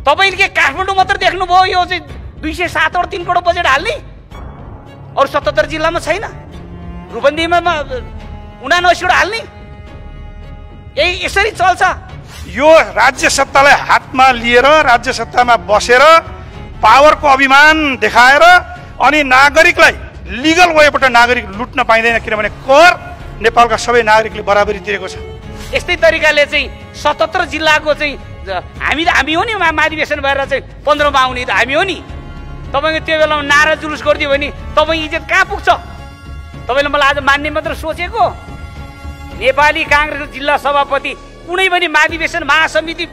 तपाईले के काठमाडौँ मात्र देख्नुभयो यो चाहिँ 207 और 3 करोड बजेट हाल्ने? अरु 77 जिल्लामा छैन? रूपन्देहीमा 79 करोड हाल्ने? यसरी चल्छ। यो राज्य सत्तालाई हातमा लिएर राज्य सत्तामा बसेर पावरको अभिमान देखाएर अनि नागरिकलाई लिगल वेबाट नागरिक लुट्न पाइँदैन, किनभने कर नेपालका सबै नागरिकले बराबरी तिरेको छ। यस्तै तरिकाले चाहिँ 77 जिल्लाको चाहिँ हामी हो नि महाधिवेशन भएर चाहिँ 15 मा आउने त हामी हो नि। तपाईको त्यो बेलामा नारा जुलुस गरिदियो भने तपाईँ इज्जत कहाँ पुग्छ? तपाईले मलाई आज मान्ने मात्र सोचेको? नेपाली कांग्रेसको जिल्ला सभापति कुनै पनि महाधिवेशन महासमिति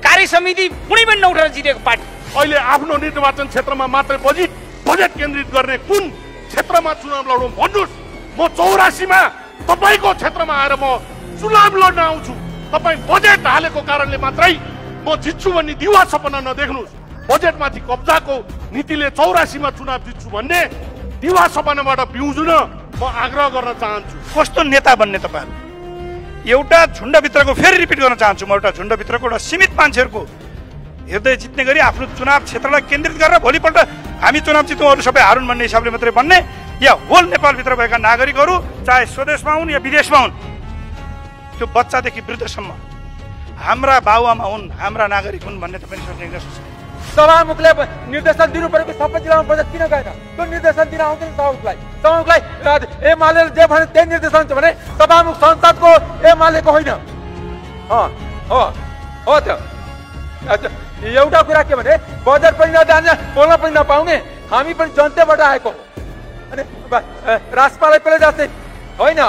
कार्य समिति कुनै पनि नउठेर जितेको पार्टी। अहिले आफ्नो निर्वाचन क्षेत्रमा मात्रै बजेट केन्द्रित गर्ने कुन क्षेत्रमा चुनाव लडौँ भन्नुस्। म 84 मा तपाईको क्षेत्रमा आएर म चुनाव लड्न आउँछु। तपाई बजेट हालेको कारणले मात्रै म जित्छु भन्ने दिवा सपना नदेख्नुस्। बजेटमाथि कब्जाको नीतिले 84 मा चुनाव जित्छु भन्ने दिवा सपनाबाट बिउजुन म आग्रह गर्न चाहन्छु। कस्तो नेता बन्ने तपाईहरु? एउटा झुण्डभित्रको फेरि रिपिट गर्न चाहन्छु म, एउटा झुण्डभित्रको एउटा सीमित मान्छेहरुको हृदय जित्ने गरी आफ्नो चुनाव क्षेत्रलाई केन्द्रित गरेर भोलिपल्ट हामी चुनाव जितौँ अरु सबै हारुन् भन्ने हिसाबले मात्रै बन्ने, या होल नेपालभित्र भएका नागरिकहरू चाहे स्वदेशमा हुन् या विदेशमा हुन्, त्यो बच्चादेखि वृद्धसम्म हाम्रा बाबुआमा हुन्, हाम्रा नागरिक हुन् भन्ने तपाईले सोच्ने गर्नुहोस्। सभामुखले निर्देशन दिनु परेको सबै जिल्लामा बजेट किन गएन? त्यो निर्देशन दिन आउँदैन सभामुखलाई एमाले जे भने त्यही निर्देशन छ भने सभामुख संसदको एमालेको होइन। हो त्यो एउटा कुरा के भने बजेट पनि नजाने बोल्न पनि नपाउने हामी पनि जनताबाट आएको अनि राजपाललाई पहिले जस्तै होइन।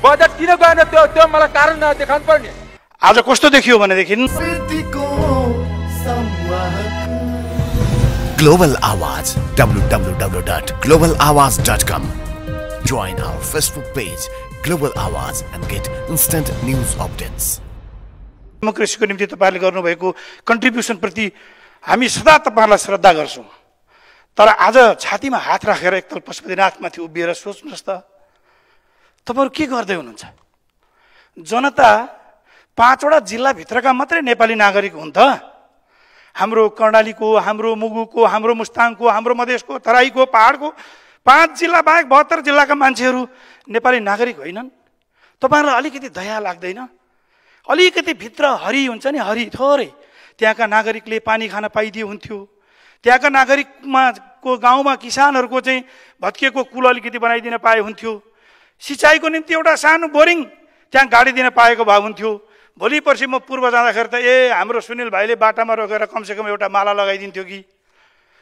बजेट किन गएन त्यो मलाई कारण देखाउनु पर्ने। आज कस्तो देखियो भनेदेखि Global Awaz, www.globalawaz.com. Join our Facebook page, Global Awaz, and get instant news updates. डेमोक्रेसीको निम्ति तपाईहरुले गर्नुभएको कन्ट्रिब्युसन प्रति हामी सदा तपाईहरुलाई श्रद्धा गर्छौं। तर आज छातीमा हात राखेर एकतल पशुपतिनाथमाथि उभिएर सोच्नुस् त, तपाईहरु के गर्दै हुनुहुन्छ? जनता 5 वटा जिल्ला भित्रका मात्रै नेपाली नागरिक हुन् त? हाम्रो कर्णालीको, हाम्रो मुगुको, हाम्रो मुस्ताङको, हाम्रो मधेसको, तराईको, पहाडको 5 जिल्ला बाहेक 72 जिल्लाका मान्छेहरू नेपाली नागरिक होइनन्? तपाईहरुलाई अलिकति दया लाग्दैन? अलिकति भित्र हरि हुन्छ नि, हरि थोरै त्यहाँका नागरिकले पानी खान पाइदिए हुन्थ्यो। त्यहाँका नागरिकमा को गाउँमा किसानहरूको चाहिँ भत्किएको कुल अलिकति बनाइदिन पाए हुन्थ्यो। सिँचाइको निम्ति एउटा सानो बोरिङ त्यहाँ गाडी दिन पाएको भए हुन्थ्यो। भोलि पर्सि म पूर्व जाँदाखेरि त हाम्रो सुनिल भाइले बाटामा रोकेर कमसेकम एउटा माला लगाइदिन्थ्यो कि,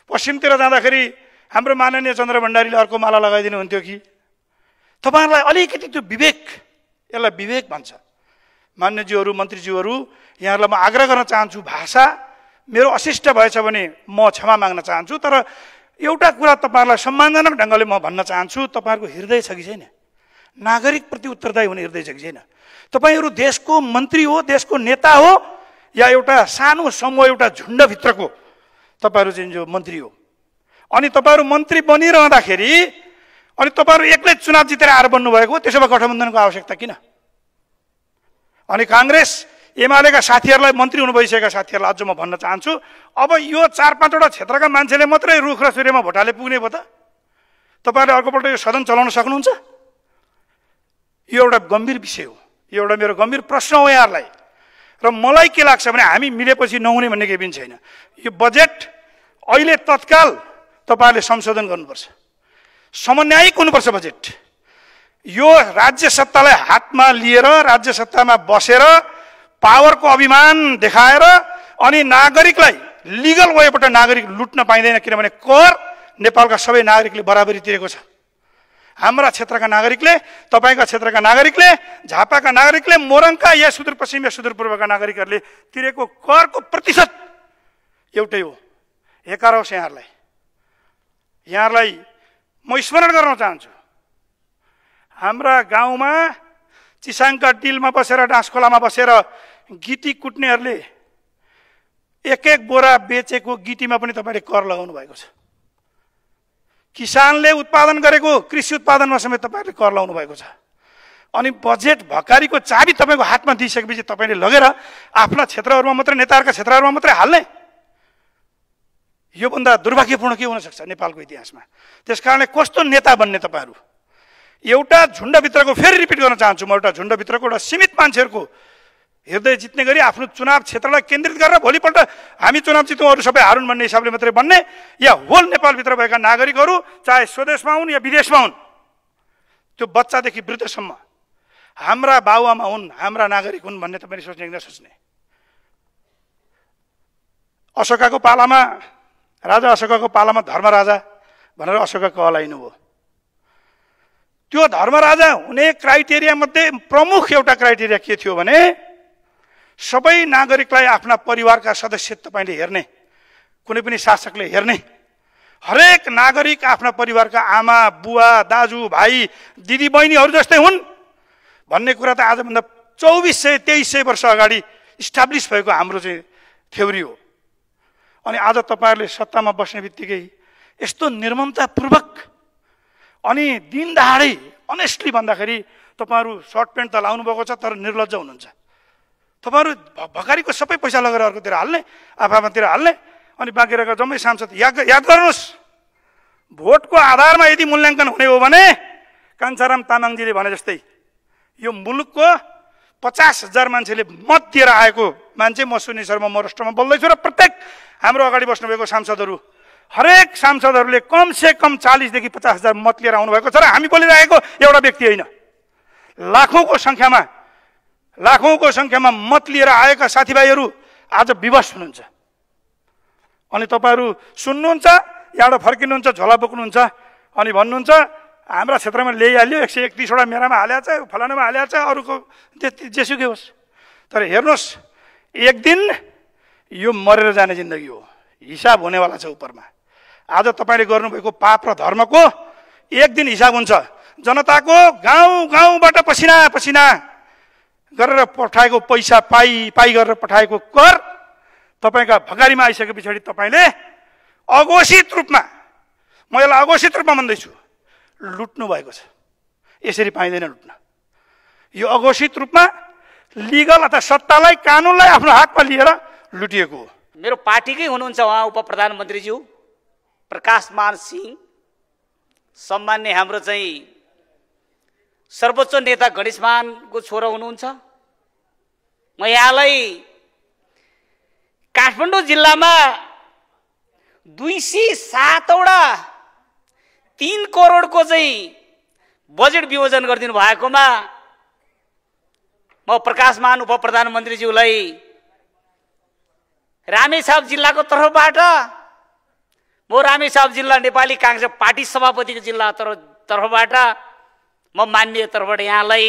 पश्चिमतिर जाँदाखेरि हाम्रो माननीय चन्द्र भण्डारीले अर्को माला लगाइदिनु हुन्थ्यो कि। तपाईहरुलाई अलिकति त्यो विवेक, यसलाई विवेक भन्छ। मान्यज्यूहरू, मन्त्रीज्यूहरू, यहाँहरूलाई म आग्रह गर्न चाहन्छु, भाषा मेरो अशिष्ट भएछ भने म क्षमा माग्न चाहन्छु। तर एउटा कुरा तपाईहरुलाई सम्मानजनक ढंगले म भन्न चाहन्छु, तपाईहरुको हृदय छ कि छैन? नागरिक प्रति उत्तरदायी हुने हृदय छ कि छैन? तपाईहरु देशको मन्त्री हो, देशको नेता हो, या एउटा सानो समूह, एउटा झुण्डभित्रको तपाईहरु चाहिँ जो मन्त्री हो? अनि तपाईहरु मन्त्री बनिरहँदाखेरि अनि तपाईहरु एक्लै चुनाव जितेर आएर बन्नु भएको, त्यसो भए गठबन्धनको आवश्यकता किन? अनि कांग्रेस एमालेका साथीहरुलाई, मन्त्री हुनु भइसकेका साथीहरुलाई अझ म भन्न चाहन्छु, अब यो 4-5 वटा क्षेत्रका मान्छेले मात्रै रुख र सूर्यमा भोटाले पुग्ने भयो त? तपाईहरुले अर्कोपल्ट यो सदन चलाउन सक्नुहुन्छ? यो एउटा गम्भीर विषय हो, यो एउटा मेरो गम्भीर प्रश्न हो यहाँहरूलाई। र मलाई के लाग्छ भने हामी मिलेपछि नहुने भन्ने केही पनि छैन। यो बजेट अहिले तत्काल तपाईहरुले संशोधन गर्नुपर्छ, समन्वयिक हुनुपर्छ बजेट। यो राज्य सत्तालाई हातमा लिएर राज्य सत्तामा बसेर पावरको अभिमान देखाएर अनि नागरिकलाई लिगल वेबाट नागरिक लुट्न पाइँदैन, किनभने कर नेपालका सबै नागरिकले बराबरी तिरेको छ। हाम्रा क्षेत्रका नागरिकले, तपाईका क्षेत्रका नागरिकले, झापाका नागरिकले, मोरङका या सुदूरपश्चिम या सुदूरपूर्वका नागरिकहरूले तिरेको करको प्रतिशत एउटै हो। हेकारोस् यहाँहरूलाई म स्मरण गर्न चाहन्छु, हाम्रा गाउँमा चिसाङका टिलमा बसेर, डाँसखोलामा बसेर गिटी कुट्नेहरूले एक बोरा बेचेको गिटीमा पनि तपाईले कर लगाउनु भएको छ। किसानले उत्पादन गरेको कृषि उत्पादनमा समेत तपाईले कर लगाउनु भएको छ। अनि बजेट भकारीको चाबी तपाईको हातमा दिइसकेपछि तपाईले लगेर आफ्ना क्षेत्रहरुमा मात्र, नेताहरुका क्षेत्रहरुमा मात्रै हाल्ने? योभन्दा दुर्भाग्यपूर्ण के हुन सक्छ नेपालको इतिहासमा? त्यसकारणले कस्तो नेता बन्ने तपाईहरू? एउटा झुन्डभित्रको, फेरि रिपिट गर्न चाहन्छु म, एउटा झुन्डभित्रको एउटा सीमित मान्छेहरूको हृदय जित्ने गरी आफ्नो चुनाव क्षेत्रलाई केन्द्रित गरेर भोलिपल्ट हामी चुनाव जितौँ अरू सबै हारुन् भन्ने हिसाबले मात्रै बन्ने, या होल नेपालभित्र भएका नागरिकहरू चाहे स्वदेशमा हुन् या विदेशमा हुन्, त्यो बच्चादेखि वृद्धसम्म हाम्रा बाबुआमा हुन्, हाम्रा नागरिक हुन् भन्ने तपाईँले सोच्ने कि नसोच्ने? अशोकाको पालामा, राजा अशोकाको पालामा धर्मराजा भनेर अशोका कहलाइनु भयो। त्यो धर्मराजा हुने क्राइटेरिया मध्ये प्रमुख एउटा क्राइटेरिया के थियो भने सबै नागरिकलाई आफ्ना परिवारका सदस्य तपाईँले हेर्ने, कुनै पनि शासकले हेर्ने, हरेक नागरिक आफ्ना परिवारका आमा बुवा दाजु भाइ दिदी बहिनीहरू जस्तै हुन् भन्ने कुरा त आजभन्दा 2400-2300 वर्ष अगाडि इस्टाब्लिस भएको हाम्रो चाहिँ थ्योरी हो। अनि आज तपाईँहरूले सत्तामा बस्ने बित्तिकै यस्तो निर्ममतापूर्वक अनि दिन दहाडै अनेस्टली भन्दाखेरि तपाईँहरू सर्ट प्यान्ट त लाउनु भएको छ तर निर्लज्ज हुनुहुन्छ। तपाईँहरू भकारीको सबै पैसा लगेर अर्कोतिर हाल्ने, आफआफतिर हाल्ने, अनि बाँकी रहेको जम्मै सांसद याद गर्नुहोस्, भोटको आधारमा यदि मूल्याङ्कन हुने हो भने कान्छाराम तामाङजीले भने जस्तै यो मुलुकको 50,000 मान्छेले मत दिएर आएको मान्छे म सुनिल शर्मा मोरस्टमा बोल्दैछु र प्रत्येक हाम्रो अगाडि बस्नुभएको सांसदहरू, हरेक सांसदहरूले कमसे कम 40,000 देखि 50,000 मत लिएर आउनुभएको छ र हामी बोलिरहेको एउटा व्यक्ति होइन, लाखौँको सङ्ख्यामा मत लिएर आएका साथीभाइहरू आज विवश हुनुहुन्छ। अनि तपाईँहरू सुन्नुहुन्छ, यहाँबाट फर्किनुहुन्छ, झोला बोक्नुहुन्छ अनि भन्नुहुन्छ हाम्रा क्षेत्रमा ल्याइहाल्यो, 131 वटा मेरामा हालेको छ, फलानामा हालेको छ, अरूको जेसुकै होस्। तर हेर्नुहोस्, एक दिन यो मरेर जाने जिन्दगी हो, हिसाब हुनेवाला छ उपरमा। आज तपाईँले गर्नुभएको पाप र धर्मको एक दिन हिसाब हुन्छ। जनताको गाउँबाट पसिना गरेर पठाएको पैसा पाई गरेर पठाएको कर तपाईँका भकारीमा आइसके पछाडि तपाईँले अघोषित रूपमा, म यसलाई अघोषित रूपमा भन्दैछु, लुट्नु भएको छ। यसरी पाइँदैन लुट्न। यो अघोषित रूपमा लिगल अथवा सत्तालाई, कानुनलाई आफ्नो हातमा लिएर लुटिएको हो। मेरो पार्टीकै हुनुहुन्छ उहाँ उप प्रधानमन्त्रीज्यू प्रकाशमान सिंह, सम्मान्य हाम्रो चाहिँ सर्वोच्च नेता गणेश मानको छोरा हुनुहुन्छ। म यहाँलाई काठमाडौँ जिल्लामा 207 वटा 3 करोडको चाहिँ बजेट विमोचन गरिदिनु भएकोमा म प्रकाशमान उप प्रधानमन्त्रीज्यूलाई रामेछाप जिल्लाको तर्फबाट, म रामेछाप जिल्ला नेपाली काङ्ग्रेस पार्टी सभापतिको जिल्ला तर्फबाट म मान्य तर्फबाट यहाँलाई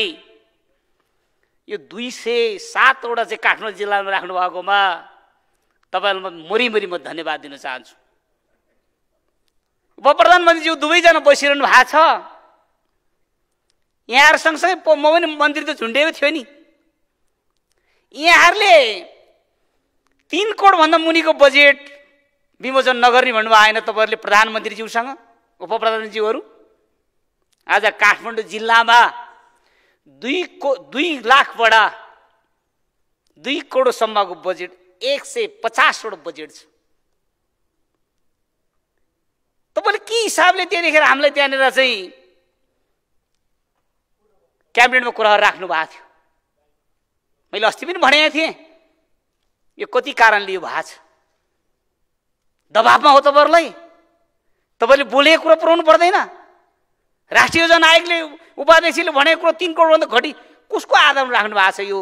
यो 207 वटा चाहिँ काठमाडौँ जिल्लामा राख्नु भएकोमा तपाईँलाई मरिमरि म धन्यवाद दिन चाहन्छु। उप प्रधानमन्त्रीज्यू दुवैजना बसिरहनु भएको छ, यहाँहरू सँगसँगै म पनि मन्त्री त झुन्डेको थियो नि। यहाँहरूले 3 करोडभन्दा मुनिको बजेट विमोचन नगर्ने भन्नुभयो होइन तपाईँहरूले प्रधानमन्त्रीज्यूसँग, उप प्रधानमन्त्रीज्यूहरू। आज काठमाडौँ जिल्लामा 2 लाखबाट 2 करोडसम्मको बजेट, 150 वटा बजेट छ। तपाईँले के हिसाबले त्यहाँदेखि हामीलाई त्यहाँनिर चाहिँ क्याबिनेटमा कुराहरू राख्नु भएको थियो? मैले अस्ति पनि भनेको थिएँ, यो कति कारणले यो भएको छ? दबाबमा हो तपाईँहरूलाई, तपाईँले बोलेको कुरा पुऱ्याउनु पर्दैन। राष्ट्रिय योजना आयोगले उपाध्यक्षले भनेको कुरो 3 करोडभन्दा घटी कसको आधारमा राख्नु भएको छ? यो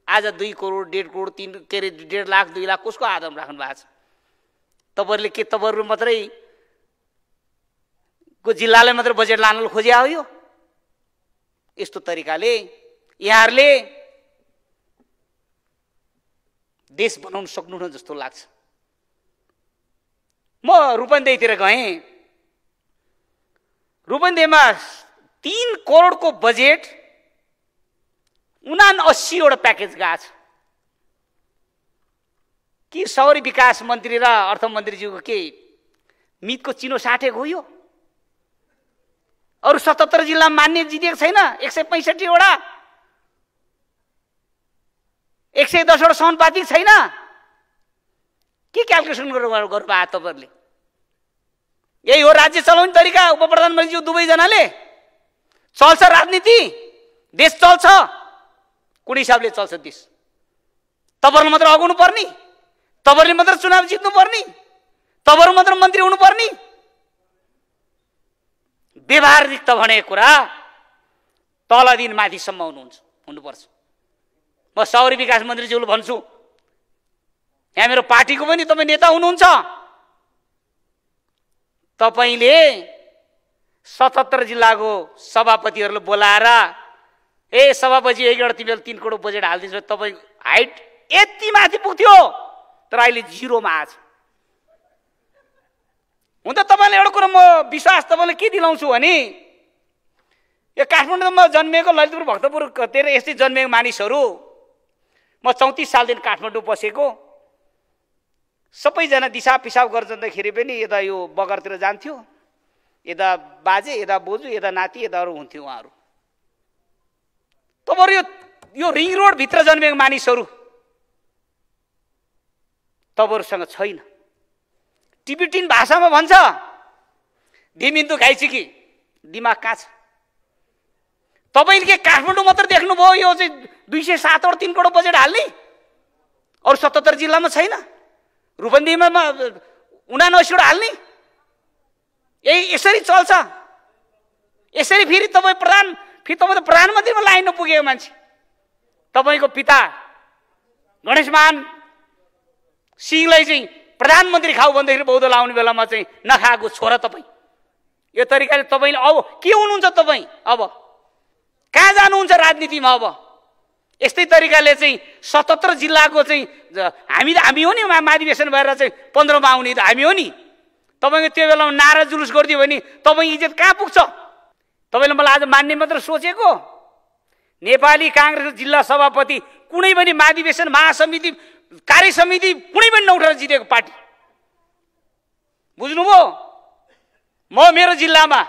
आज 2 करोड 1.5 करोड 1.5 लाख 2 लाख कसको आधारमा राख्नु भएको छ? तपाईँहरूले के तपाईँहरू मात्रै को जिल्लालाई मात्रै बजेट लान खोजे हो? यो यस्तो तरिकाले यहाँहरूले देश बनाउन सक्नुहुन्न जस्तो लाग्छ। म रूपन्देहीतिर गएँ, रूपन्देहीमा 3 करोडको बजेट 79 वटा प्याकेज गएको छ। के शहरी विकास मन्त्री र अर्थमन्त्रीज्यूको के मितको चिनो साटेको हो? यो अरू 77 जिल्ला मान्य जितेको छैन? 165 वटा 110 वटा समानुपातिक छैन? के क्यालकुलेसन गर्नुभयो तपाईँहरूले? यही हो राज्य चलाउने तरिका। उप प्रधानमन्त्रीज्यू दुवैजनाले चल्छ राजनीति, देश चल्छ, कुन हिसाबले चल्छ देश? तपाईँहरूले मात्र अगाउनु पर्ने, तपाईँहरूले मात्र चुनाव जित्नु पर्ने, तपाईँहरू मात्र मन्त्री हुनु पर्ने? व्यवहारिक त भनेको कुरा तलदेखि माथिसम्म हुनुपर्छ। म शहरी विकास मन्त्रीज्यूले भन्छु, यहाँ मेरो पार्टीको पनि तपाईँ नेता हुनुहुन्छ, तपाईँले 77 जिल्लाको सभापतिहरूले बोलाएर सभापति एकवटा तिमीले 3 करोड बजेट हालिदिन्छ, तपाईँ हाइट यति माथि पुग्थ्यो, तर अहिले 0 मा आछ। हुन त तपाईँलाई एउटा कुरा म विश्वास तपाईँलाई के दिलाउँछु भने, यो काठमाडौँमा जन्मिएको ललितपुर भक्तपुर यस्तै जन्मिएको मानिसहरू, म 34 सालदेखि काठमाडौँ बसेको, सबैजना दिशा पिसाब गर्दाखेरि पनि यता यो बगरतिर जान्थ्यो, यता बाजे, यता बोजू, यता नाति, यताहरू हुन्थ्यो उहाँहरू। तपाईँहरू यो रिङ रोडभित्र जन्मेको मानिसहरू तपाईँहरूसँग छैन। टिबिटिन भाषामा भन्छ धिमिन्दु घाइचिकी, दिमाग कहाँ छ? तपाईँले के काठमाडौँ मात्र देख्नुभयो यो चाहिँ 207 और 3 करोड बजेट हाल्ने? अरू 77 जिल्लामा छैन? रूपन्देहीमा 79 हाल्ने? यसरी चल्छ। यसरी फेरि तपाईँ त प्रधानमन्त्रीमा लाइन पुगेको मान्छे। तपाईँको पिता गणेशमान सिंहलाई चाहिँ प्रधानमन्त्री खाऊ भन्दाखेरि बौद्ध लाउने बेलामा चाहिँ नखाएको छोरा तपाईँ। यो तरिकाले तपाईँले अब के हुनुहुन्छ? तपाईँ अब कहाँ जानुहुन्छ राजनीतिमा? अब यस्तै तरिकाले चाहिँ 77 जिल्लाको चाहिँ हामी हो नि, महाधिवेशन भएर चाहिँ 15 मा आउने त हामी हो नि। तपाईँको त्यो बेलामा नारा जुलुस गरिदियो भने तपाईँ इज्जत कहाँ पुग्छ? तपाईँले मलाई आज मान्ने मात्र सोचेको? नेपाली काङ्ग्रेसको जिल्ला सभापति कुनै पनि महाधिवेशन, महासमिति, कार्य समिति कुनै पनि नउठेर जितेको पार्टी। बुझ्नुभयो? मेरो जिल्लामा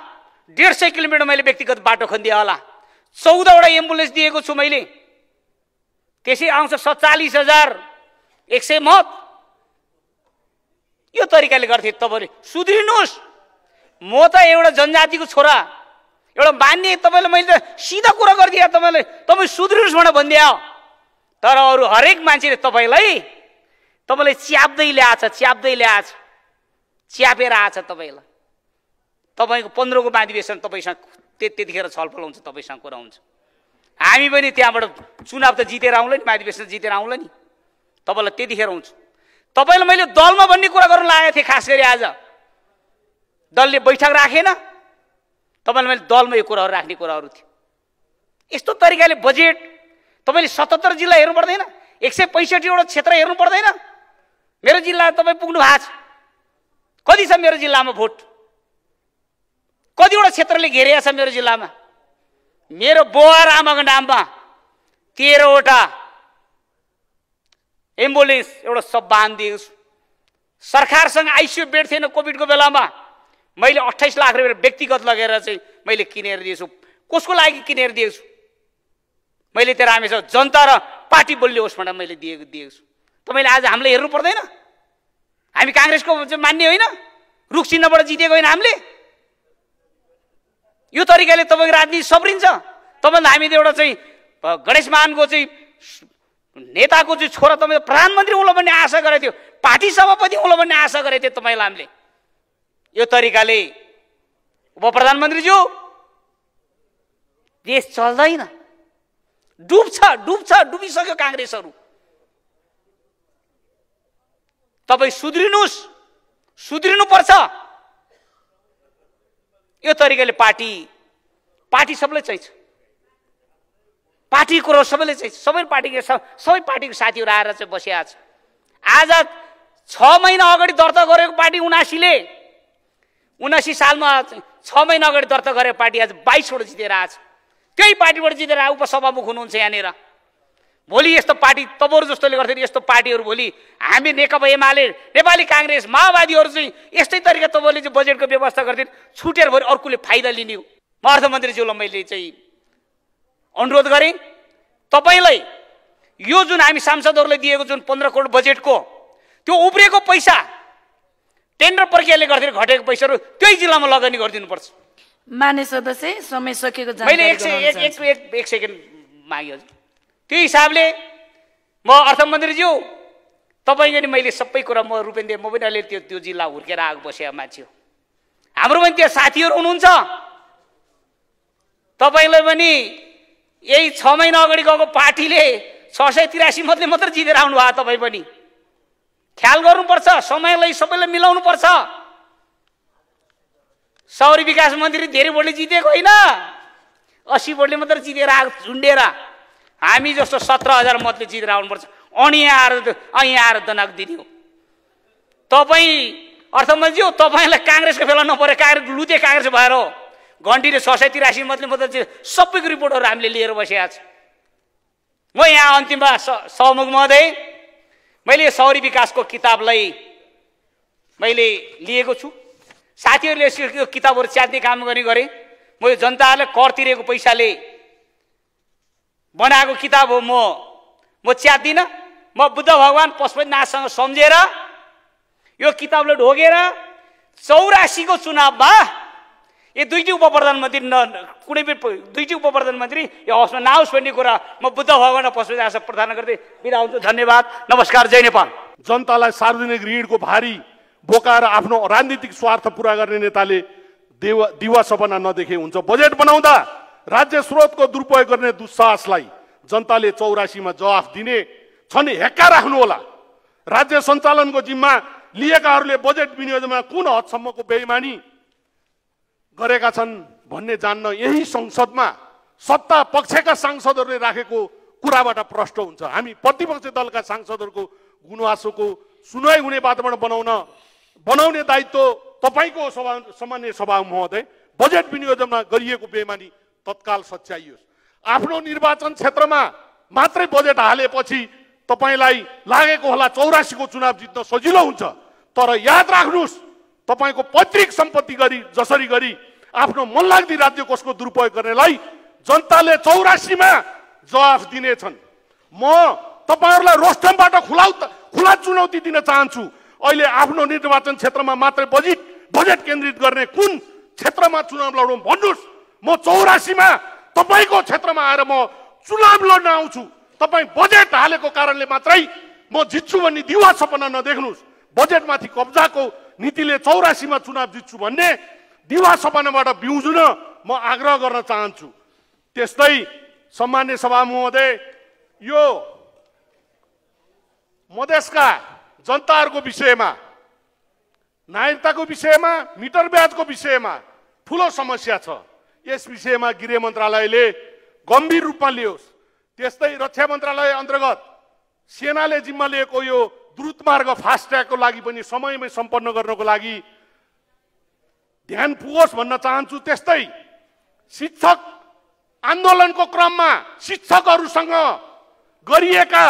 150 किलोमिटर मैले व्यक्तिगत बाटो खनिदिए होला, 14वटा एम्बुलेन्स दिएको छु मैले। त्यसै आउँछ 47,100 मत। यो तरिकाले गर्थे तपाईँले सुध्रिनुहोस्। म त एउटा जनजातिको छोरा, एउटा मान्ने, तपाईँले मैले त सिधा कुरा गरिदिएँ, तपाईँ सुध्रिनुहोस् भनेर भनिदिए। तर अरू हरेक मान्छेले तपाईँलाई च्याप्दै ल्याएछ, च्यापेर आछ तपाईँलाई। तपाईँको 15 को महाधिवेशन तपाईँसँग त्यतिखेर छलफल हुन्छ, तपाईँसँग कुरा हुन्छ। हामी पनि त्यहाँबाट चुनाव त जितेर आउँला नि, महाधिवेशन जितेर आउँला नि, तपाईँलाई त्यतिखेर हुन्छ। तपाईँलाई मैले दलमा भन्ने कुरा गर्न लागेको थिएँ। खास गरी आज दलले बैठक राखेन, तपाईँलाई मैले दलमा यो कुराहरू राख्ने कुराहरू थियो। यस्तो तरिकाले बजेट तपाईँले 77 जिल्ला हेर्नु पर्दैन, 165वटा क्षेत्र हेर्नु पर्दैन? मेरो जिल्ला तपाईँ पुग्नु भएको छ, कति छ मेरो जिल्लामा भोट? कतिवटा क्षेत्रले घेरेको छ मेरो जिल्लामा? मेरो बुवा र आमाको नाममा 13वटा एम्बुलेन्स एउटा सब बाँधिदिएको छु। सरकारसँग आइसियु बेड थिएन कोभिडको बेलामा, मैले 28 लाख रुपियाँ व्यक्तिगत लगेर चाहिँ मैले किनेर दिएछु। कसको लागि किनेर दिएछु? मैले त्यो रामेश्वर जनता र पार्टी बलियोस् भनेर मैले दिएको छु। तपाईँले आज हामीलाई हेर्नु पर्दैन? हामी काङ्ग्रेसको मान्ने होइन, रुख चिन्हबाट जितेको होइन हामीले। यो तरिकाले तपाईँको राजनीति सब्रिन्छ। तपाईँले हामी एउटा चाहिँ गणेश मानको चाहिँ नेताको चाहिँ छोरा तपाईँ प्रधानमन्त्री हुँला भन्ने आशा गरेको थियो, पार्टी सभापति हुँला भन्ने आशा गरेको थियो तपाईँलाई हामीले। यो तरिकाले उप प्रधानमन्त्रीज्यू, देश चल्दैन, डुबिसक्यो काङ्ग्रेसहरू। तपाईँ सुध्रिनुहोस्, सुध्रिनुपर्छ। यो तरिकाले पार्टी सबैलाई चाहिन्छ, पार्टी कुरो सबैले चाहिन्छ। सबै पार्टीको साथीहरू आएर चाहिँ बसिया छ। आज 6 महिना अगाडि दर्ता गरेको पार्टी 79 सालमा 6 महिना अगाडि दर्ता गरेको पार्टी आज 22वटा जितेर आछ। त्यही पार्टीबाट जितेर उपसभामुख हुनुहुन्छ यहाँनिर। भोलि यस्तो पार्टी तपाईँहरू जस्तोले गर्दाखेरि यस्तो पार्टीहरू भोलि हामी नेकपा एमाले, नेपाली काङ्ग्रेस, माओवादीहरू चाहिँ यस्तै तरिका तपाईँले चाहिँ बजेटको व्यवस्था गरिदिनु, छुटेर भरि अर्कोले फाइदा लिने हो। म अर्थमन्त्रीज्यूलाई मैले चाहिँ अनुरोध गरेँ, तपाईँलाई यो जुन हामी सांसदहरूलाई दिएको जुन 15 करोड बजेटको त्यो उब्रिएको पैसा टेन्डर प्रक्रियाले गर्दाखेरि घटेको पैसाहरू त्यही जिल्लामा लगानी गरिदिनुपर्छ। मान्य सदस्य समय सकिएको मैले एक सेकेन्ड मागे हजुर। त्यो हिसाबले म अर्थमन्त्रीज्यू तपाईँको नि मैले सबै कुरा म रूपेन्द्र म पनि अहिले त्यो जिल्ला हुर्केर आएको बसेको मान्छे हो। हाम्रो पनि त्यहाँ साथीहरू हुनुहुन्छ। तपाईँलाई पनि यही 6 महिना अगाडि गएको पार्टीले 683 मतले मात्र जितेर आउनु भयो। तपाईँ पनि ख्याल गर्नुपर्छ, समयलाई सबैलाई मिलाउनु पर्छ। शहरी विकास मन्त्री धेरै भोटले जितेको होइन, 80 भोटले मात्र जितेर आएको झुन्डेर। हामी जस्तो 17,000 मतले जितेर आउनुपर्छ। अनि यहाँ आएर दनाक दिने हो। तपाईँ अर्थमन्त्रीज्यू तपाईँलाई काङ्ग्रेसको बेला नपरे, काङ्ग्रेस लुते काङ्ग्रेस भएर हो। घन्टीले 683 मतले मात्र सबैको रिपोर्टहरू हामीले लिएर बसेका छौँ। म यहाँ अन्तिममा सहमुख महोदय, मैले शहरी विकासको किताबलाई मैले लिएको छु। साथीहरूले यो किताबहरू च्यात्ने काम गर्ने गरेँ। म यो जनताहरूले कर तिरेको पैसाले बनाएको किताब हो। म च्यात्दिनँ। म बुद्ध भगवान् पशुपतिनाथसँग सम्झेर यो किताबलाई ढोगेर 84 को चुनावमा यो दुईटी उपप्रधानमन्त्री कुनै पनि दुईटी उपप्रधानमन्त्री यो हाउसमा नआओस् भन्ने कुरा म बुद्ध भगवान् र पशुपतिनाथसँग प्रार्थना गर्दै बिदा हुन्छु। धन्यवाद, नमस्कार, जय नेपाल। जनतालाई सार्वजनिक ऋणको भारी बोकाएर आफ्नो राजनीतिक स्वार्थ पुरा गर्ने नेताले दिवा सपना नदेखे हुन्छ। बजेट बनाउँदा राज्य स्रोतको दुरुपयोग गर्ने दुस्साहसलाई जनताले 84 मा जवाफ दिने छन्। हेक्का राख्नु होला। राज्य सञ्चालनको जिम्मा लिएकाहरूले बजेट विनियोजनमा कुन हदसम्मको बेइमानी गरेका छन् भन्ने जान्न यही संसदमा सत्ता पक्षका सांसदहरूले राखेको कुराबाट प्रष्ट हुन्छ। हामी प्रतिपक्ष दलका सांसदहरूको गुनासोको सुनवाई हुने वातावरण बनाउने दायित्व तपाईको सामान्य सभा महोदय। बजेट विनियोजनमा गरिएको बेइमानी तत्काल सच्याइयोस्। आफ्नो निर्वाचन क्षेत्रमा मात्रै बजेट हालेपछि तपाईलाई लागेको होला 84 को चुनाव जित्न सजिलो हुन्छ। तर याद राख्नुस्, तपाईको पैतृक सम्पत्ति गरी जसरी गरी आफ्नो मनलाग्दी राज्य कोषको दुरुपयोग गर्नेलाई जनताले 84 मा जवाफ दिनेछन्। म तपाईहरुलाई रोस्टमबाट खुला चुनौती दिन चाहन्छु। अहिले आफ्नो निर्वाचन क्षेत्रमा मात्रै बजेट केन्द्रित गर्ने कुन क्षेत्रमा चुनाव लडौँ भन्नुस्। म 84 मा तपाईको क्षेत्रमा आएर म चुनाव लड्न आउँछु। तपाई बजेट हालेको कारणले मात्रै म जित्छु भन्ने दिवा सपना नदेख्नुस्। बजेटमाथि कब्जाको नीतिले 84 मा चुनाव जित्छु भन्ने दिवा सपनाबाट बिउजुन म आग्रह गर्न चाहन्छु। त्यस्तै सम्मान्य सभा महोदय, यो मधेसका जनताहरूको विषयमा, नागरिकताको विषयमा, मिटर ब्याजको विषयमा ठुलो समस्या छ। यस विषयमा गृह मन्त्रालयले गम्भीर रूपमा लियोस्। त्यस्तै रक्षा मन्त्रालय अन्तर्गत सेनाले जिम्मा लिएको यो द्रुत मार्ग फास्ट ट्र्याकको लागि पनि समयमै सम्पन्न गर्नको लागि ध्यान पुगोस् भन्न चाहन्छु। त्यस्तै शिक्षक आन्दोलनको क्रममा शिक्षकहरूसँग गरिएका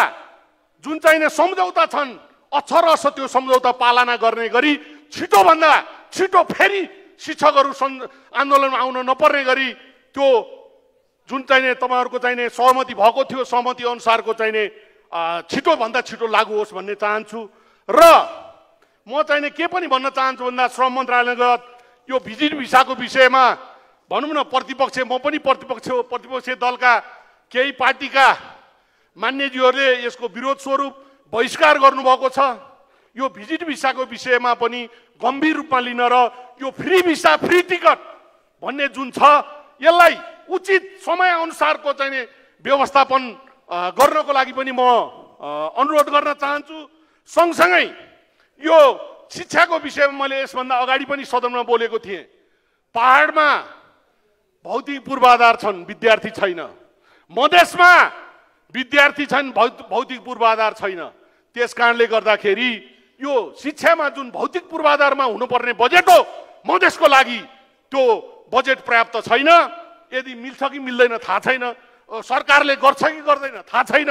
जुन चाहिने सम्झौता छन्, अक्षरश त्यो सम्झौता पालना गर्ने गरी छिटोभन्दा छिटो फेरि शिक्षकहरू आन्दोलनमा आउन नपर्ने गरी त्यो जुन चाहिने तपाईहरुको चाहिने सहमति भएको थियो, सहमति अनुसारको चाहिने छिटोभन्दा छिटो लागू होस् भन्ने चाहन्छु। र म चाहिने के पनि भन्न चाहन्छु भन्दा श्रम मन्त्रालयगत यो भिजिट भिसाको विषयमा भनौँ न, प्रतिपक्ष, म पनि प्रतिपक्षीय दलका केही पार्टीका मान्यज्यूहरूले यसको विरोध स्वरूप बहिष्कार गर्नुभएको छ। यो भिजिट भिसाको विषयमा पनि गम्भीर रूपमा लिन र यो फ्री भिसा फ्री टिकट भन्ने जुन छ यसलाई उचित समय अनुसारको चाहिने व्यवस्थापन गर्नको लागि पनि म अनुरोध गर्न चाहन्छु। सँगसँगै यो शिक्षाको विषयमा मैले यसभन्दा अगाडि पनि सदनमा बोलेको थिएँ। पहाडमा भौतिक पूर्वाधार छन्, विद्यार्थी छैन। मधेसमा विद्यार्थी छन्, भौतिक पूर्वाधार छैन। त्यस कारणले गर्दाखेरि यो शिक्षामा जुन भौतिक पूर्वाधारमा हुनुपर्ने बजेट हो मधेसको लागि त्यो बजेट पर्याप्त छैन। यदि मिल्छ कि मिल्दैन थाहा छैन, सरकारले गर्छ कि गर्दैन थाहा छैन।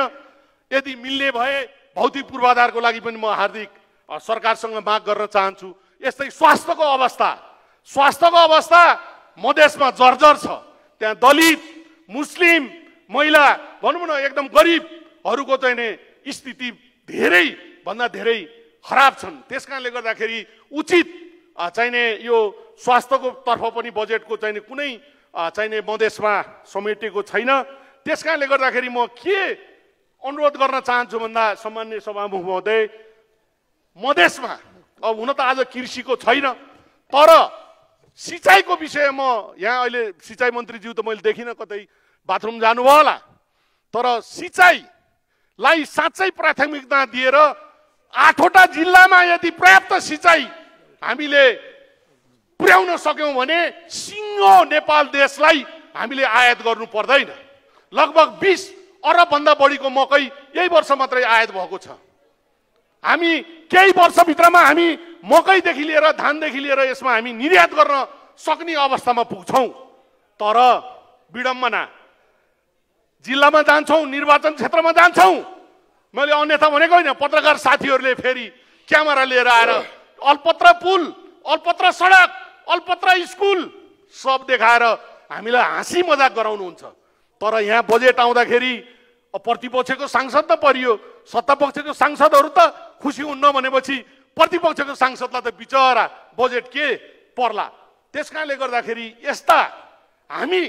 यदि मिल्ने भए भौतिक पूर्वाधारको लागि पनि म हार्दिक सरकारसँग माग गर्न चाहन्छु। यस्तै स्वास्थ्यको अवस्था मधेसमा जर्जर छ। त्यहाँ दलित, मुस्लिम, महिला, भनौँ न एकदम गरिबहरूको चाहिँ स्थिति धेरै भन्दा धेरै खराब छन्। त्यसकारणले गर्दाखेरि उचित चाहिने यो स्वास्थ्यको तर्फ पनि बजेटको चाहिने कुनै चाहिने मधेसमा समेटिएको छैन। त्यसकारणले गर्दाखेरि म के अनुरोध गर्न चाहन्छु भन्दा सम्माननीय सभामुख महोदय, मधेसमा अब हुन त आज कृषिको छैन, तर सिँचाइको विषय म यहाँ अहिले सिँचाइ मन्त्रीज्यू त मैले देखिनँ, कतै बाथरुम जानुभयो होला, तर सिँचाइलाई साँच्चै प्राथमिकता दिएर 8वटा जिल्लामा यदि पर्याप्त सिँचाइ हामीले पुर्याउन सक्यौँ भने सिङ्गो नेपाल देशलाई हामीले आयात गर्नु पर्दैन। लगभग 20 अरब भन्दा बढीको मकै यही वर्ष मात्रै आयात भएको छ। हामी केही वर्षभित्रमा हामी मकैदेखि लिएर धानदेखि लिएर यसमा हामी निर्यात गर्न सक्ने अवस्थामा पुग्छौँ। तर विडम्बना, जिल्लामा जान्छौँ, निर्वाचन क्षेत्रमा जान्छौँ, मैले अन्यथा भनेको होइन, पत्रकार साथीहरूले फेरि क्यामेरा लिएर आएर अल्पत्र पुल, अल्पत्र सडक, अल्पत्र स्कुल सब देखाएर हामीलाई हाँसी मजाक गराउनुहुन्छ। तर यहाँ बजेट आउँदाखेरि प्रतिपक्षको सांसद त परियो, सत्तापक्षको सांसदहरू त खुसी हुन्न भनेपछि प्रतिपक्षको सांसदलाई त बिचरा बजेट के पर्ला। त्यसकारणले गर्दाखेरि यस्ता हामी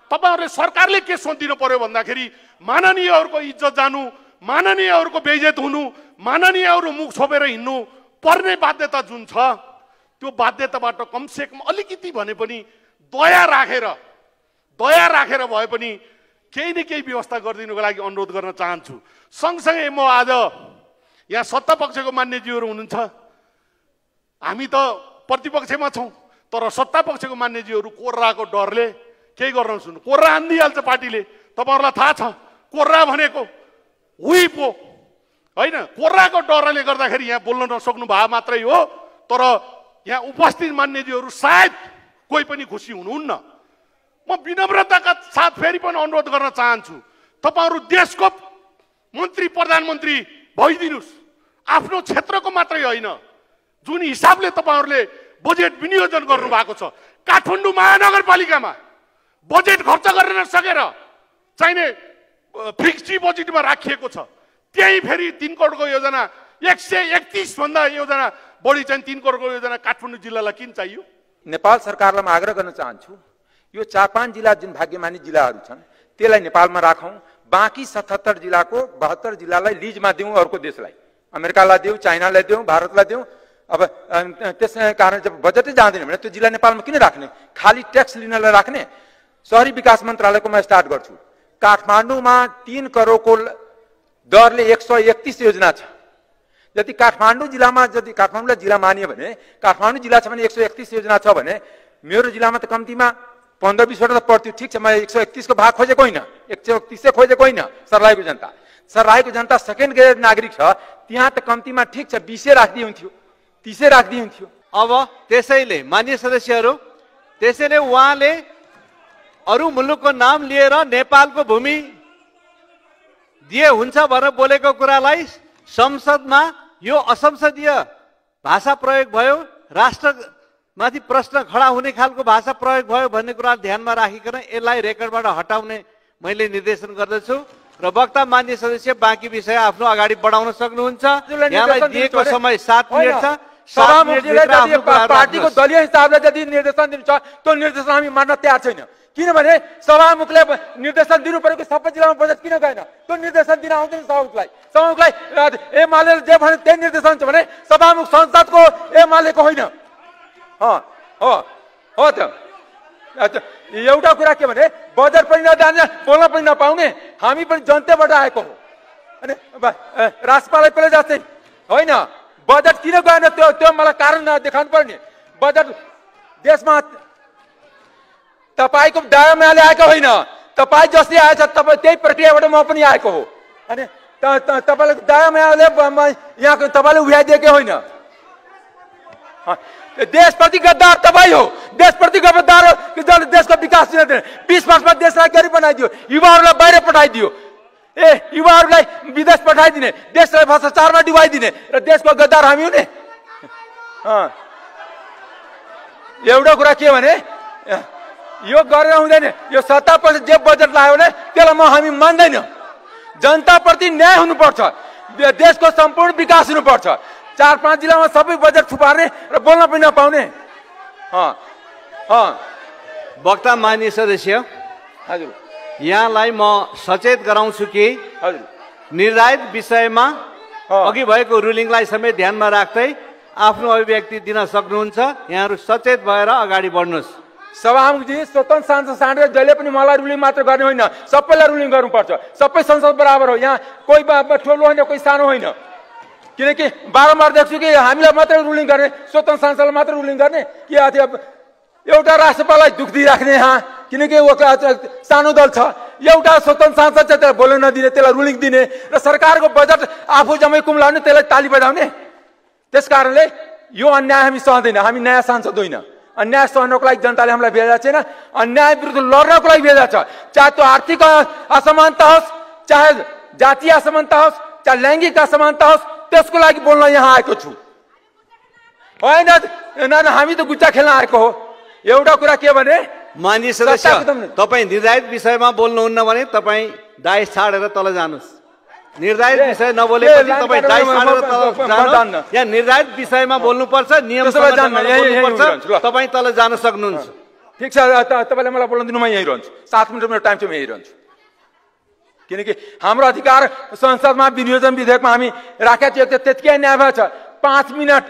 तपाईहरुले सरकारले के सोच्दिनु पर्यो भन्दाखेरि माननीयहरुको इज्जत जानु, माननीयहरुको बेइज्जत हुनु, माननीयहरु मुख छोपेर हिँड्नु पर्ने बाध्यता जुन छ त्यो बाध्यताबाट कमसे कम अलिकति भने पनि दया राखेर भए पनि केही न केही व्यवस्था गरिदिनुको लागि अनुरोध गर्न चाहन्छु। सँगसँगै म आज यहाँ सत्तापक्षको मान्यज्यूहरू हुनुहुन्छ, हामी त प्रतिपक्षमा छौं, तर सत्तापक्षको मान्यज्यूहरू कोर्राको डरले केही गर्न सुन्नु, कोर्रा हान्दिहाल्छ पार्टीले। तपाईहरुलाई थाहा छ कोर्रा भनेको हुइप हो हैन, कोर्राको डरले गर्दाखेरि यहाँ बोल्न नसक्नु भए मात्रै हो। तर यहाँ उपस्थित मान्यज्यूहरू सायद कोही पनि खुसी हुनुहुन्न। म विनम्रताका साथ फेरि पनि अनुरोध गर्न चाहन्छु, तपाईहरु देशको मन्त्री प्रधानमन्त्री भइदिनुस्, आफ्नो क्षेत्रको मात्रै होइन। जुन हिसाबले तपाईहरुले बजेट विनियोजन गर्नु भएको छ, काठमाडौँ महानगरपालिकामा बजेट खर्च गर्न नसकेर चाहिने फिक्स्ड बजेटमा राखिएको छ, त्यही फेरि 3 करोडको योजना 131 भन्दा योजना बढी चाहिँ 3 करोडको योजना काठमाडौँ जिल्लालाई किन चाहियो? नेपाल सरकारलाई म आग्रह गर्न चाहन्छु, यो 4-5 जिल्ला जुन भाग्यमानी जिल्लाहरू छन् त्यसलाई नेपालमा राखौं, बाँकी 77 जिल्लाको 72 जिल्लालाई लिजमा दिउँ, अर्को देशलाई, अमेरिकालाई दिउँ, चाइनालाई दिउँ, भारतलाई दिउँ। अब त्यसै कारण जब बजेटै जाँदैन भने त्यो जिल्ला नेपालमा किन राख्ने? खाली ट्याक्स लिनलाई राख्ने? शहरी विकास मन्त्रालयको म स्टार्ट गर्छु। काठमाडौँमा 3 करोडको दरले 131 योजना छ। यदि काठमाडौँ जिल्लामा यदि काठमाडौँलाई जिल्ला मानियो भने, काठमाडौँ जिल्ला छ भने 131 योजना छ भने मेरो जिल्लामा त कम्तीमा 15-20 वटा त पर्थ्यो। ठिक छ, म 131 को भाग खोजेको होइन, 131 खोजेको होइन। सर्लाहीको जनता सेकेन्ड ग्रेड नागरिक छ, त्यहाँ त कम्तीमा ठिक छ 20 राख्दिनुहुन्थ्यो, 30 राख्दिनुहुन्थ्यो। अब त्यसैले माननीय सदस्यहरू, त्यसैले उहाँले अरू मुलुकको नाम लिएर नेपालको भूमि दिए हुन्छ भनेर बोलेको कुरालाई संसदमा यो असंसदीय भाषा प्रयोग भयो, राष्ट्रमाथि प्रश्न खडा हुने खालको भाषा प्रयोग भयो भन्ने कुरा ध्यानमा राखिकन यसलाई रेकर्डबाट हटाउने मैले निर्देशन गर्दछु। र वक्ता मान्य सदस्य बाँकी विषय आफ्नो अगाडि बढाउन सक्नुहुन्छ। यहाँलाई दिएको समय 7 मिनेट छ। पार्टीको दलीय हिसाबले यदि निर्देशन दिनु छ त्यो निर्देशन हामी मान्न तयार छैन। किनभने सभामुखले निर्देशन दिनु परेको सबै जिल्लामा बजेट किन गएन? त्यो निर्देशन दिन आउँदैन सभामुखलाई एमाले जे भने त्यही निर्देशन छ भने सभामुख संसदको एमालेको होइन। हो त एउटा कुरा के भने बजेट पनि नजान्ने, बोल्न पनि नपाउने, हामी पनि जनताबाट आएको हो। अनि राजपाललाई पहिले जस्तै होइन, बजेट किन गएन त्यो मलाई कारण देखाउनु पर्ने। बजेट देशमा तपाईको दायामाले आएको होइन, तपाई जसले आएछ तपाई त्यही प्रक्रियाबाट म पनि आएको हो। अनि तपाईले दायामाले यहाँको तपाईले उठाइदिएको होइन। देशप्रति गद्दार तपाई हो, देशप्रति गद्दार हो जसले देशको विकास दिन दिने। 20 वर्षमा देशलाई गरिब बनाइदियो, युवाहरूलाई बाहिर पठाइदियो, युवाहरूलाई विदेश पठाइदिने, देशलाई भ्रष्टाचारमा डुबाइदिने र देशको गद्दार हामी हुने। एउटा कुरा के भने यो गरेर हुँदैन। यो सत्ताप्रति जे बजेट लाग्यो भने त्यसलाई हामी मान्दैन। जनताप्रति न्याय हुनुपर्छ, देशको सम्पूर्ण विकास हुनुपर्छ। 4-5 जिल्लामा सबै बजेट थुपार्ने र बोल्न पनि नपाउने। वक्ता माननीय सदस्य, हजुर यहाँलाई म सचेत गराउँछु कि हजुर निर्धारित विषयमा अघि भएको रुलिङलाई समेत ध्यानमा राख्दै आफ्नो अभिव्यक्ति दिन सक्नुहुन्छ। यहाँहरू सचेत भएर अगाडि बढ्नुहोस्। सभामुखजी, स्वतन्त्र सांसद साँडेर जहिले पनि मलाई रुलिङ मात्र गर्ने होइन, सबैलाई रुलिङ गर्नुपर्छ। सबै संसद बराबर हो, यहाँ कोही ठुलो होइन कोही सानो होइन। किनकि बारम्बार देख्छु कि हामीलाई मात्रै रुलिङ गर्ने, स्वतन्त्र सांसदलाई मात्र रुलिङ गर्ने कि एउटा राष्ट्रपाललाई दुख दिइराख्ने यहाँ, किनकि सानो दल छ। एउटा स्वतन्त्र सांसद चाहिँ त्यसलाई बोल्न नदिने, त्यसलाई रुलिङ दिने र सरकारको बजेट आफू जम्मै कुम्लाउने, त्यसलाई ताली बजाउने। त्यस कारणले यो अन्याय हामी सहँदैन। हामी नयाँ सांसद होइन, अन्याय सहनको लागि जनताले हामीलाई भेजा छैन, अन्याय विरुद्ध लड्नको लागि भेजा छ। चाहे त्यो आर्थिक असमानता होस्, चाहे जातीय असमानता होस्, चाहे लैङ्गिक असमानता होस्, त्यसको लागि बोल्न यहाँ आएको छु। होइन हामी त गुच्चा खेल्न आएको हो। एउटा कुरा के भने, माननीय सदस्य, तपाईँ निर्धारित विषयमा बोल्नुहुन्न भने तपाईँ डाइस छाडेर तल जानुहोस्। निर्धारित विषय नबोलेपछि तपाईँ डाइस छाडेर तल जानुहोस्। यहाँ निर्धारित विषयमा बोल्नुपर्छ, नियमसँग बोल्नुपर्छ। तपाईँ तल जान सक्नुहुन्छ। ठिक छ, तपाईँले मलाई बोल्न दिनु, म यहीँ रहन्छु। 7 मिनट मेरो टाइम छ, म यहीँ रहन्छु। किनकि हाम्रो अधिकार संसदमा विनियोजन विधेयकमा हामी राखेका थियौँ, त्यतिकै न्याय भएको छ। 5 मिनट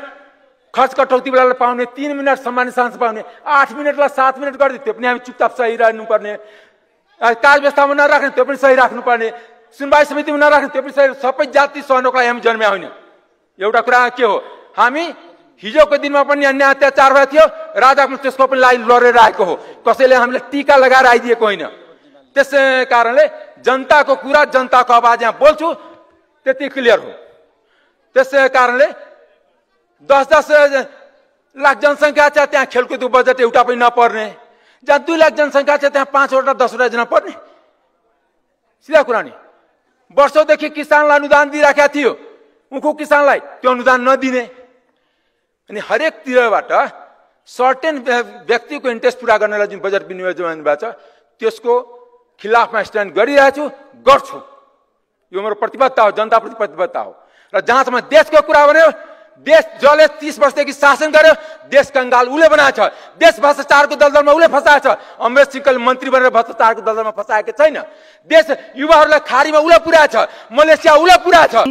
खर्च कटौती बेला पाउने, 3 मिनट सम्मानित सांसद पाउने, 8 मिनटलाई 7 मिनट गरिदियो, त्यो पनि हामी चुपचाप सही राख्नुपर्ने। कार्य व्यवस्थामा नराख्ने, त्यो पनि सही राख्नुपर्ने। सुनवाई समितिमा नराख्ने, त्यो पनि सही। सबै जाति सहनको लागि हामी जन्म्या होइन। एउटा कुरा के हो, हामी हिजोको दिनमा पनि अन्याय अत्याचार भएको थियो, राजा पनि त्यसको पनि लागि लडेर आएको हो। कसैले हामीलाई टीका लगाएर आइदिएको होइन। त्यस कारणले जनताको कुरा, जनताको आवाज यहाँ बोल्छु, त्यति क्लियर हो। त्यस कारणले 10-10 लाख जनसङ्ख्या छ, त्यहाँ खेलकुदको बजेट एउटा पनि नपर्ने। जहाँ 2 लाख जनसङ्ख्या छ, त्यहाँ 5वटा 10वटा जना पर्ने। सिधा कुरा नि, वर्षौँदेखि किसानलाई अनुदान दिइराखेका थियो, उनको किसानलाई त्यो अनुदान नदिने। अनि हरेक तिरबाट सर्टेन व्यक्तिको इन्ट्रेस्ट पुरा गर्नलाई जुन बजेट विनियोजन भएको छ, त्यसको खिलाफमा स्ट्यान्ड गरिरहेछु, गर्छु। यो मेरो प्रतिबद्धता हो, जनताप्रति प्रतिबद्धता हो। र जहाँसम्म देशको कुरा भन्यो, देश जसले 30 वर्षदेखि शासन गर्यो, देश कंगाल उसले बनाएको छ। देश भ्रष्टाचारको दलदलमा उसले फसाएको छ। अमरेश सिंहले मन्त्री बनेर भ्रष्टाचारको दलदलमा फसाएको छैन। देश युवाहरूलाई खाडीमा उसले पुर्याएको छ, मलेसिया उसले पुर्याएको छ।